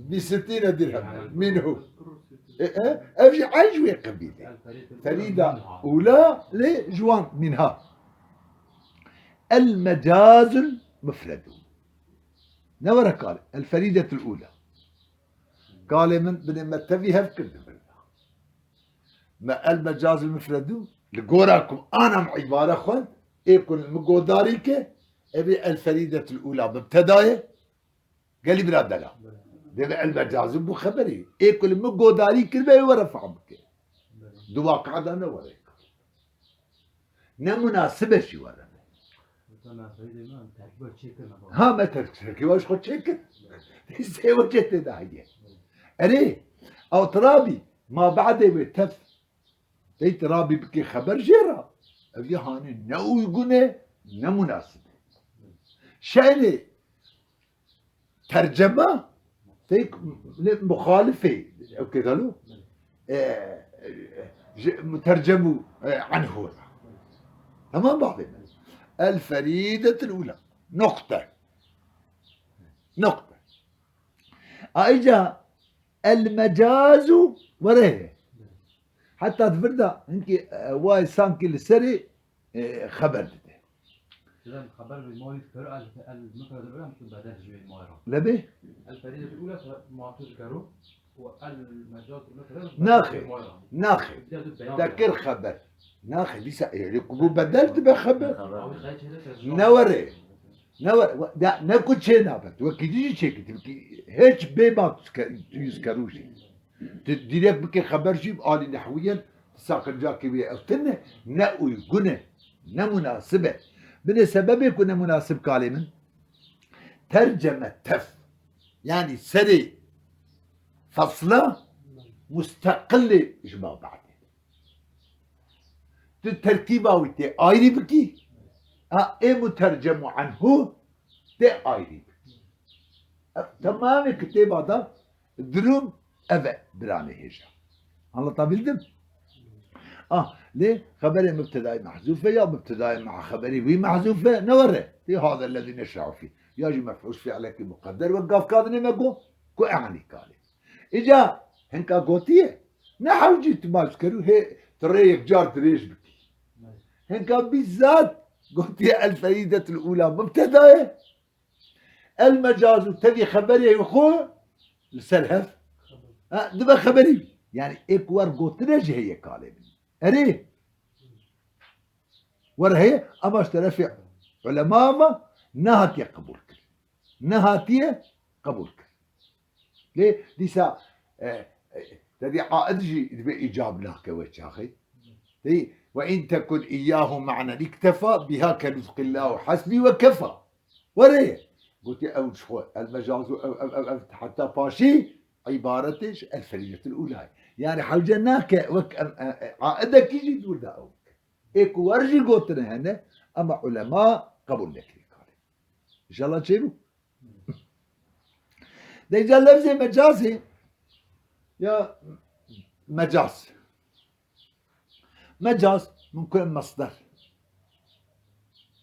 bi sittîne dirhem. Minhu. E, e, ev jî eyn ji wê qebîle. Ferîda ûla lê ji wan minha. El mecazul mufredu. Ne were kar. El ferîdetul ûla. Kalê min binê me tevî hev kir di vir de. Me el mecazul mufredu, li gora ku ana em îbare xwend, ê ku li min godarî ke, ev ê el ferîdetul ûla mubteda ye, gelî bira dela. Dê be el mecazu bû xeberî. Ê ku li min godarî kiribe, ê were fehm bike. Di waqia de ne were. Ne munasib e jî were. Ha, me terk, terkî we ji xwe çêkir. Sê wecê tê de heye. Erê, ew tirabî, ma badê wê tev. Tey tirabî bikê xeber jê re. Ev ya hanê ne uygun e, ne munasib e. Şe'nê tercema, tey, ne, muxalifê, ew kê galo, e, ji, mutercemu, e, anhu. Tamam, bavê min. El feridetul ula. Nokte. Nokte. Ayrıca el mecazu were. Hatta di vir de hinkî, e, way sanki li serê, e, xeber dide. Şirin xeber bi ma yuzkeru el, el mufrad ula mtu bedel ji wê ma ra. Lebê? El feridetul ula ma tuzkeru. Naxê, naxê. Te kir xeber. Naxê, dîsa êrê ku bû bedel dibe xeber. Ne were. Ne were. Ya, ne ku çê nabe. Tu wekî dî jî çêkî. Tu wekî hiç bê ma tu ke-, tu yuzkerû jî. Tu direkt bikê xeber jî alî nehwiyen, sakincakî wê ew tune, ne uygun e, ne munasib e. Binê sebebê ku ne munasib kalê min. Terceme tev. Yani serê fasla musteqilê ji ma badê. Tu terkîba wî tê ayrî bikî. Ha, ê mutercemu anhu tê ayrî bikî. Ev temamê kitêba da durum ev e, biranê hêja. Anlatabildim? Ah, lê xeberê mubtedayê mehzûf e ya mubtedayê ma xeberê wî mehzûf e, ne were. Tê hada lezî neşe'u fî. Ya jî mef'ûl fi'lekî muqedder wek gavkadinê me got, ku e'nî kalê. Îca hinka gotiye, ne hewcî tu maç kerû, hê tu rê yekcar dirêj bikî. Hinka bîzat gotiye el feridetul ula mubteda ye. El mecazu tevî xeberê xwe li ser hev. Ha, dibe xeberî. Yani ê ku wer gotine jî heye kalê min. Erê. Wer heye, ama ji terefê ulema ve nehatiye qebûl kir. Nehatiye qebûl kir. Lê dîsa, e, e, tevî aid jî dibe îcab nake wê çaxê. Tevî, "Ve in tekun iyyahu ma'nen iktefa, biha ke nutqillahu hasbi ve kefa." Were ye. Gotiye ew ji xwe, el mecazu ev, ev, ev, ev, heta paşî îbaretê ji el feridetil ula ye. Yani hewce nake wek em, e, e, aidekî jî dûr da ew. Ê ku wer jî gotine hene, ama ulema qebûl nekirî kalê. Înşallah çêbû. Deyca lefzê mecazê ya mecaz. Mecaz mumkun e masder.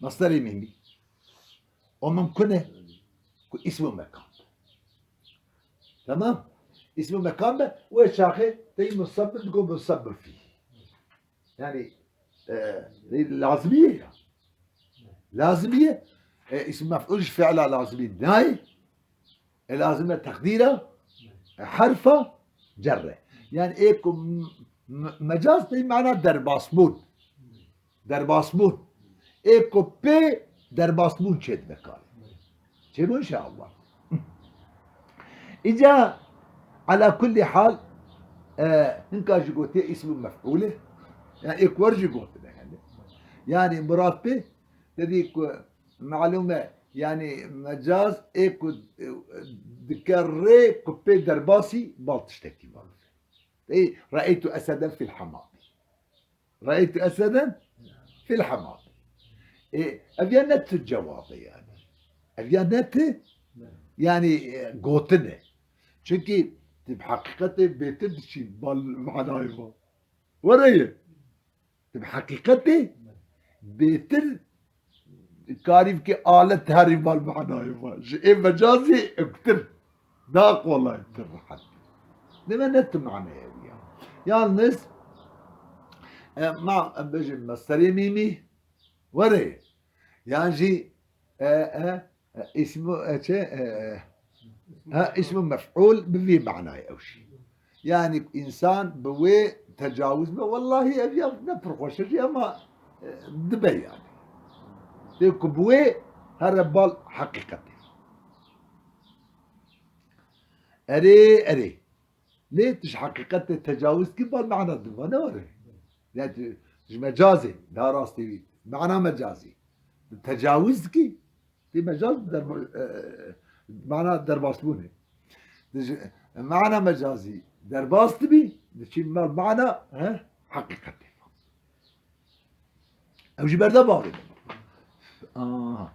Masderê mîmî. O mumkun e ku îsm û mekan be. Tamam? Îsm û mekan be, wê çaxê tey musabbin digo musabbin fî. Yani, e, lazimiye ya. Lazimiye, e, îsm mef'ul ji fi'la lazimî nayê. E, lazim e teqdîra, e, herfa cerre. Yani ê ku m-, m-, mecaz tey mana derbasbûn. Derbasbûn. Ê ku pê derbasbûn çêdibe karê. Çêbû inşallah. Îca ala kullî hal, e, hinka jî gotiye îsmû mef'ûl e. Yani ê ku wer jî gotine yani. Yani murad pê te dî ku malûm e, yani mecaz ê ku, e, dike rê ku pê derbasî bal tiştekî bal. Ey, re'eytu eseden fil hamam. Re'eytu eseden fil hamam. E, ev ya ne tu cevab e yani. Ev ya ne tu yani, e, gotin e. Çünkü tu bi heqîqetê bêtir diçî bal manayê va. Were ye. Tu bi heqîqetê bêtir karî bike alet herî bal manayê va. Ji ê mecazê ektir. Daha kolaytir rehet. Deme ne tu manaya wî ya. Yalnız, e, ma, em bêjin mesterê mîmî were. Yan jî, e, e, e, îsmu, e, çi, e, e, ha, îsmu mef'ûl bi vî manayê ew jî. Yani însan bi wê tecawuz be, wellahî ev ya ne pir xweş e jî ama, e, dibe yani. Lê ku bi wê here bal heqîqetê. Erê, erê. Lê tu ji heqîqetê tecawuz kî bal mana diva ne were. Yani tu ji mecazê, daha rastî wî, mana mecazî. Tu tecawuz kî, tê mecaz derba-, e, mana derbasbûnê. Tu ji mana mecazî derbas dibî, diçî mal mana, he, heqîqetê. Ew jî berde bavê. Aha.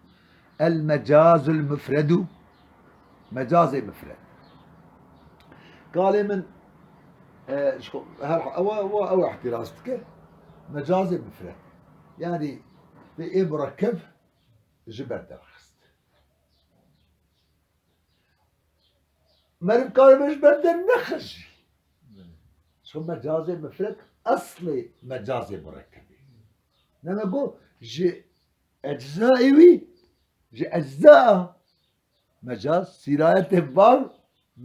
El mecazul mufredu. Mecazê mufred. Kalê min, e, ji xwe, her, ew, ew, ew ihtiras dike. Mecazê mufred. Yani, te ê murekkeb ji ber derxist. Meriv karibe ji ber dernexist jî. Ço mecazê mufred eslê mecazê murekkebê. Neme got ji eczayê wî, ji eczaa mecaz sîrayetê bal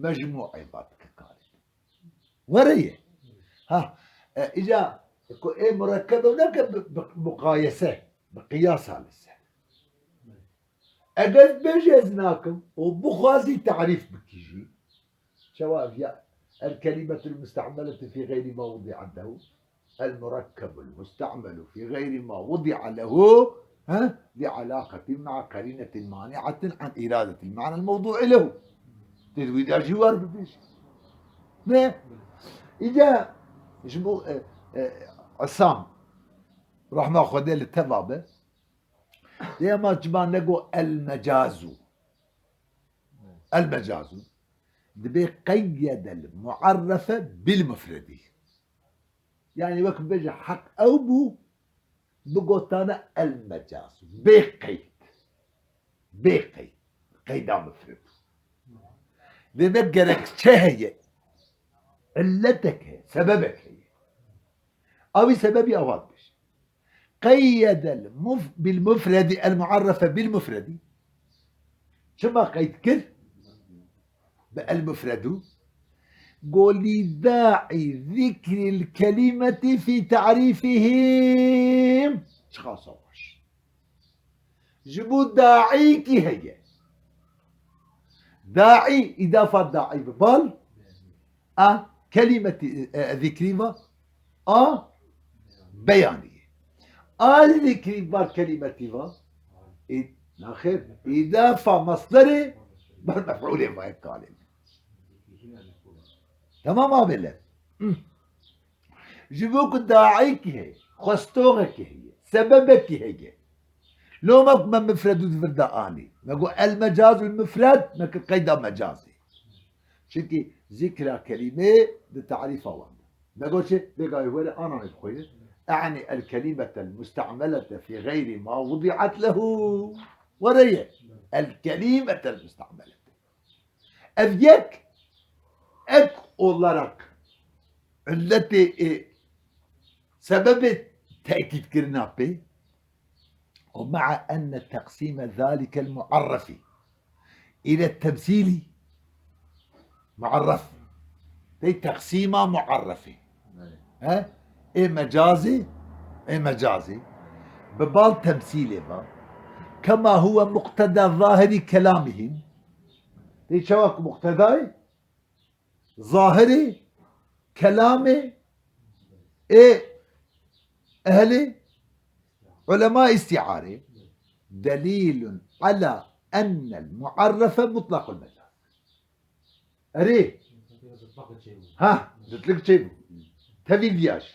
mecmûê va dike karê. Were ye. Ha, e, îca ku ê murekkebe neke bi, bi muqayese, bi qiyasa li ser. Eger bêjî ez nakim û bixwazî tarîf bikî jî, çawa ev ya, el kelimetul musta'meletu fi gayri ma wudi'a lehu, el murekkebul musta'melu fi gayri ma wudi'a lehu, ha, li alaqatin ma'a qarinetin mani'atin an iradetil ma'nel mevdu'i lehu. Tê di wî de jî wer bibêjî. Ne? Îca ji bo, e, e, Esam, rahma Xwedê li teva be, Dê ema çima nego el mecazu. El mecazu. Dibê qeyyedel muarrefe bil mufredî. Yani wek bêje heq ew bû, bigotane el mecazu. Bê qeyd. Bê qeyd. Qeyda mufred. Dê me gerekçe heye. Illetek heye. Sebebek heye. Awî sebebî ewa dibêje. Qeyyedel muf-, bil mufredî, el muarrefe bil mufredî. Çima qeyd kir? Bi el mufredu. Go lî daî zikril kelimeti fî tarîfihim. Çiqasa baş. Ji bo daî kî heye. Daî, îdafa daî bi bal. A, kelimeti, e, zikrî va. A, beyanî. A, zikrî bar kelimetî va. Î-, naxêr, îdafa masderê bar mef'ûlê va, ev kalê. Tamam abêle. Ji bo ku daîkî heye, xwestoxekî heye, sebebekî heye. Loma ku me mifredû di vir de anî. Me got el mecazul mifred, me kir qeyda mecazê. Çimkî zikra kelîmê di tarîfa wan de. Me got çi? Vêga wê were ananê bixwînin. E'ni el kelimetel musta'melete fî gayri ma wudi'at lehu. Were ye. El kelimetel musta'melete. Ev yek ek olarak illetê, e, sebebê tekîdkirina pê, û ma'a enne teqsîme zalikel muarrefi ile temsîlî muarref. Tey teqsîma muarrefê. Evet. He? Ê mecazî, ê mecazî. Bi bal temsîlê ve. Kema huwe muqteda zahirî kelamihim. Tê çawa ku muqtedayê zahirî kelamê ê ehlê ulema îstîarê. Delîlun ala ennel muarrefe mutlaqul mecaz. Erê. Ha, citlik çêbû. Tevî viya jî.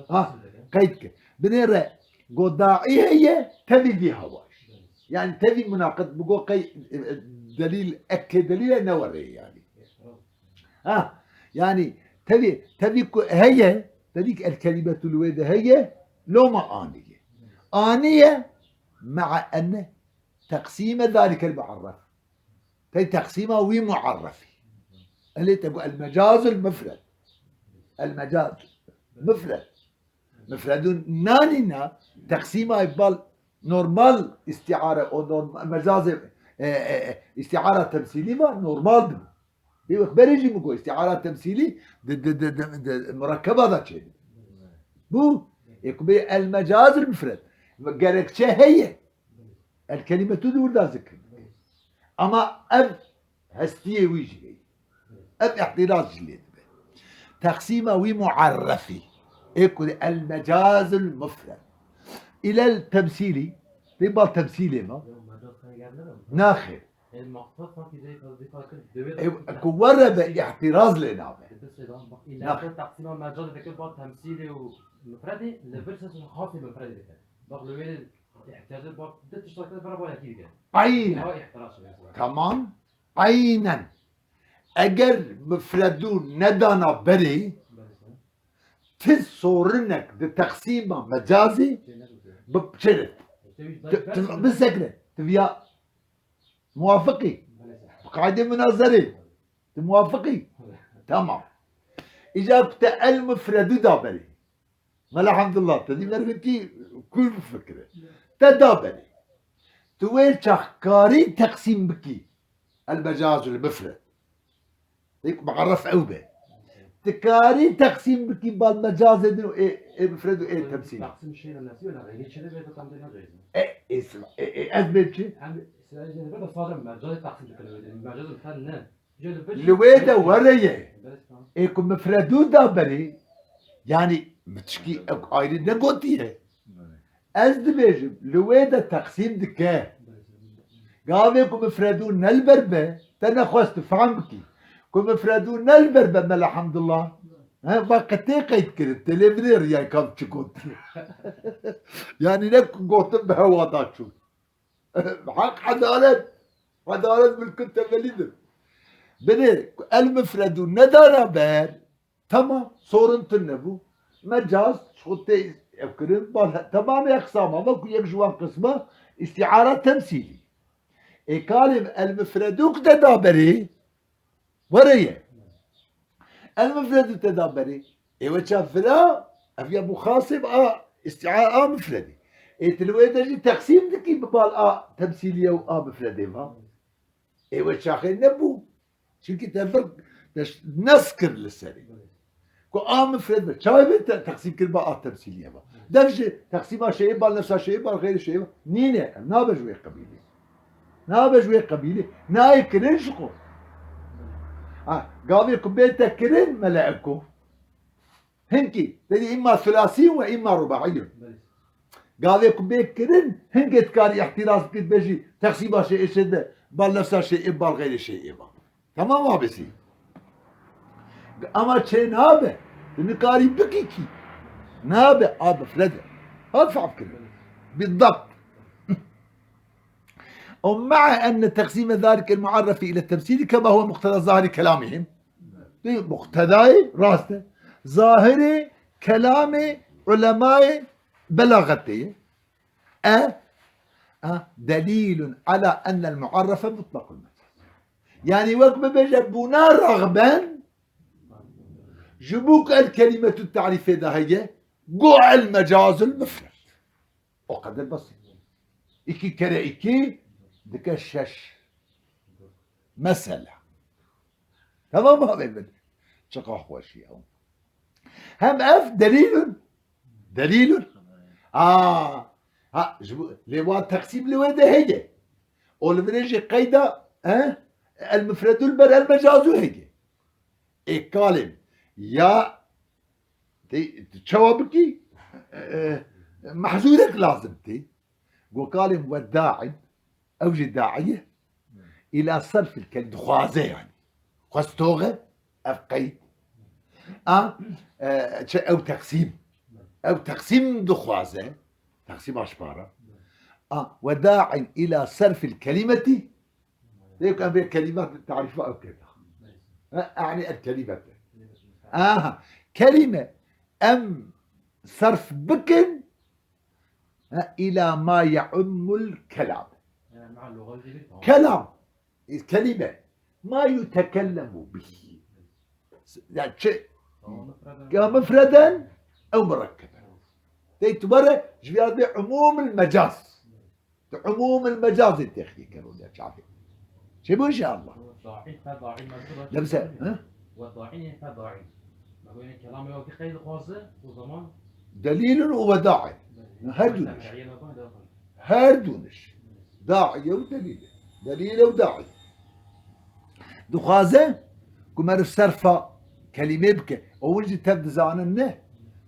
Ha, qeyd ke. Binê re go daî heye, tevî vî hewa jî. Yani tevî munaqid bi go qey, e, e, delîl, ekkê delîle ne were yani. Ha, yani tevî, tevî ku heye, tevî ki el kelimetu li wê de heye, loma aniye. Aniye, ma'a enne teqsîme zalikel muarref. Tey teqsîma wî muarrefî. Elê te got el mecazul mufred. El mecaz mufred. Mufredû nanîna teqsîma bal normal îstîare û norm-, mecazê, e, e, e, îstîara temsîlî va normal dibû. Ê wexberê jî min got îstîara temsîlî di, di, di, di, di murekkeba de çêdibe. Bû, ê ku bê el mecazul mufred. Gerekçe heye. El kelimetu di wir de zikir. Ama ev hestiyê wî jî heye. Ev îhtîraz jî lê dibe. Teqsîma wî muarrefî. Ê ku el mecazul mufred. Îlel temsîlî. Dê bal temsîlê me. Naxêr. Ew ku were be îhtîraz lê nabe. Naxêr. Teqsîma mecazê dike bal temsîlê û mufredê, li vir ses xasê mufredê dike. Bak li wê Ehtiyacı bak, di tişta kir bera ba yekî dike. Aynen. Ha, ihtiras mesela. Tamam. Aynen. Eger mufredû nedana berê, belê, ti sorinek di teqsîma mecazî şey ne diyor? Bi çêre. Te wî Ti, dayı ti, ben bisekre. Ti viya muwafiqî. Belê. Bi qaydê munazerê. Ti muwafiqî. Belê. Tamam. Îca ku te el mufredû da berê. Mela Hamdullah, te dî merivekî kul bifikire. Te da berê. Tu wê çax karî teqsîm bikî. El mecazul mufred. Êk muarref ew be. Tu karî teqsîm bikî bal mecazê din û ê, ê mufred û ê temsîl. Taksim şeyle nesiyor la, gayri çede ve tam dena caiz. E, e, e, e, ez bê çi? Hem sırayı cede ve de sadece mecazı taksim dikene ve mecazı sen ne? Li wê de were ye. Ê ku mifredû da berê, yanî mi tişkî ew ayrî negotiye. Ez dibêjim, li wê de teqsîm dike. Gavê ku mifredû ne li ber be, te nexwest tu fehm bikî. Ku mifredû ne li ber be, Mela Hamdullah. He, va qe tê qeyd kirin, tê lê binêrî ya kam çi gotiye. Yanî ne ku gotin bi hewa da çû. Haq edalet. Edalet milkun tevelîdir. Binê, el mifredû nedana ber, tamam, sorun tune nebû. Mecaz, ji xwe tê ev kirin, bal he-, temamê eqsama, wekû yek ji wan qisma, îstîara temsîlî. Ê kalê el mifredû ku te da berê, were ye. El mifredû te da berê. Ê we ça vira, ev ya bû xasê bi a, îstîara a mifredî. Ê tu li wê de jî teqsîm dikî bi bal a temsîliye û a mifredê va. Ê we çaxê nebû. Çimkî te vir te ş-, nes kir li serê. Ku a mifred be, çavê be te-, teqsîm kir ba a temsîliye ba. Dev ji teqsîma şeyê bal nefsa şeyê bal xeyrê şeyê ba. Nîne, ev nabe ji wê qebîlê. Nabe ji wê qebîlê. Nayê kirin ji xwe. Ha, gavê ku bê te kirin, mele eko. Hinkî, te dî îmma sulasî ve îmma rubaî. Gavê ku bê kirin, hingê dikarî îhtîraz bikî, bêjî, teqsîma şeyê şê de, bal nefsa şeyê, bal xeyrê şeyê ba. Tamam abisi. Ama çê nabe. Tu nikarî bikî kî. Nabe, a mifred e. Hat fam kirin. Bidabt. ومع أن تقسيم ذلك المعرف إلى التمثيل كما هو مقتضى ظاهر كلامهم. Muqtedayê rast e. Zahirê kelamê ulemayê belaxetê ye. E, a, delîlun ala ennel muarrefe mutlaqul mecaz. Yanî wek bibêje bûna rexben, ji bo ku el kelîmetu tarîfê de heye, go el mecazul mufred. O qeder basit. Îkî kere îkî dike şeş. Mesela. Tamam mı abi? Çiqa xweş ya. Hem ev delîlun. Delîlun. A, ha, ji bo, lê wa teqsîm li wê de heye. O li virê jî qeyda, e, el mufredul ber el mecazu heye. Ê kalên ya tê, çawa bikî? E, mehzûrek lazim tê. Go kalên we dain, ew jî daî ye. Îla serfil kel dixwaze yani. Xwest toxe, ev qeyd. A, e, çi ew teqsîm. Ew teqsîm dixwaze. Teqsîm aşpara. A, we dain îla serfil kelimeti. Lê ku em vê kelîme tarîfa ew kir. Ha, yani el kelimete. Aha. Kelîme em serf bikin, ha, îla ma yeummul kelam. Kelam. Kelîme. Ma yutekellemu bih. Yani çi? Ya mufreden ew murekkeben. Tey tu were ji vîya dê umûmil mecaz. Tu umûmil mecazê têxî kero ya çavê. Çi bu inşallah? Ve daî fe daî mecaz. Lemse, ha? Ve daî fe daî. Bak, yani kelamê wekî qeyd dixwaze, o zaman delîlun û wedaî. Her du niş. Her du niş. Daîye û delîle. Delîle û daî. Dixwaze ku meriv serfa kelîmê bike. Ewil jî tev dizanin ne.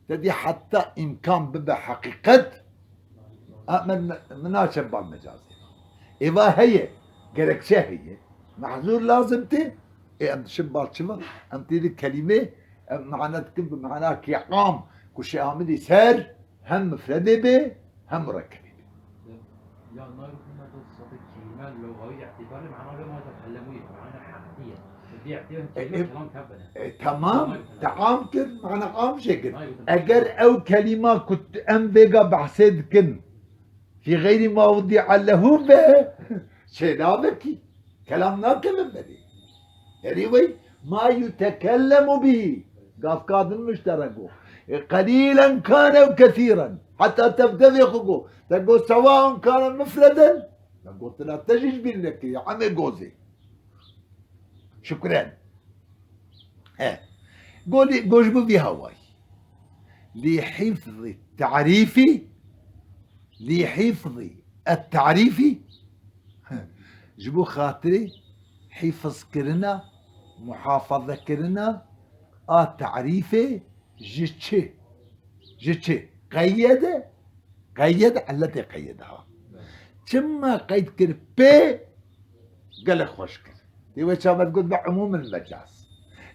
Te dî heta îmkan bibe heqîqet. A, min, min naçe bal mecazê. Êva heye. Gerekçe heye. Mehzûr lazim tê. Ê, em diçin bal çi va? Em tê di kelîmê, em mana dikin bi manakê am ku şêhamilî ser hem mifredê bê, hem murekkebê bê. Ya nayê hikûmet o sade kelîme lugawî îtîbarê mana wê ma yetekellemû ye, mana heqî ye. Bi vî îtîbarê E, kelîme e, kelam tev bine. E, tamam, Nayê te am kir, mana am jê kir. Nayê te Eger ew kelîma ku t-, em vêga behsê dikin, fî xeyrî ma wudi'a lehu be, çê nabekî. Kelam nakevin berê. Erê wey, ma yutekellemu bihî. Gavka din muşterek o. E, qelîlen kane ew kesîren. Heta tev devê xwe go. Te go sewaun kane mufreden. Me gotina te jî ji bîr nekiriye. Emê gozê. Şukren. E. Go lî, go ji bo vî hawayî. Lî hîfzî tarîfî, lî hîfzî et tarîfî, ji bo xatirê hîfzkirina, muhafazekirina a tarîfê ji çi? Ji çi? Qeyede, qeyede, illetê qeyede ha. Çima qeyd kir pê? Gelek xweş kir. Tê wê çavet got be umûmil mecaz.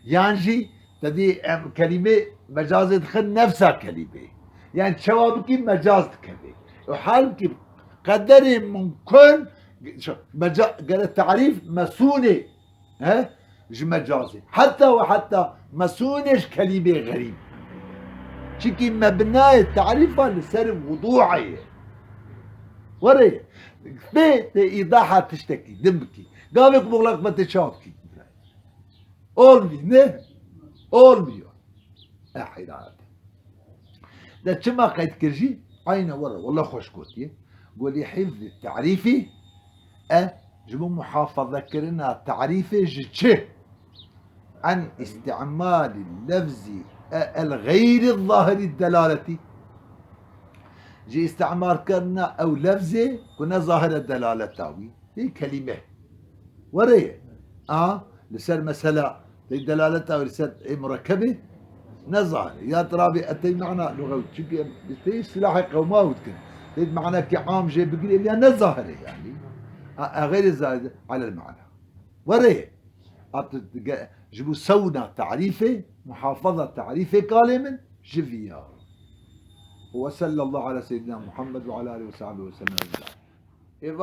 Yan jî te dî em kelîmê mecazê dixin nefsa kelîmê. Yan çawa bikî mecaz dikevê. Û halkî qederê mumkun meca-, gere tarîf mesûnê, he? Ji mecazê. Heta we heta mesûnê ji kelîmê xerîb. Çikî mebnayê tarîfa li ser wudu'a ye. Were ye. Bê tê îdaha tiştekî din bikî. Gavê ku muxlaq be tê çawa bikî? Olmuyor, ne? Olmuyor. E, heyranat. De çima qeyd kir jî? Ayne were, wele xweş gotiye. Golî hifzî tarîfî, e, ji bo muhafazekirina tarîfê ji çi? An îstîmalî lefzî, e, el xeyrî zahirî delaletî. Ji îstîmalkirina ew lefzê ku ne zahir e delaleta wî. Ê kelîme. Were ye. A, li ser mesela, tey delaleta wî li ser ê murekkebê ne zahir e. Ya tirabê etey mana luxew. Çimkî em, tey silahê qewma û dikin. Tey manekî am jê bigirê, ya ne zahir e yani. A, e xeyrê zahir e, alel mana. Were ye. At, ge-, ji bo sewna tarîfê, muhafaza tarîfê kalê min, ji viya. Ve sallallahu ala seyyidina Muhammed ve ala alihi ve sahbihi ve sellem ecmaîn.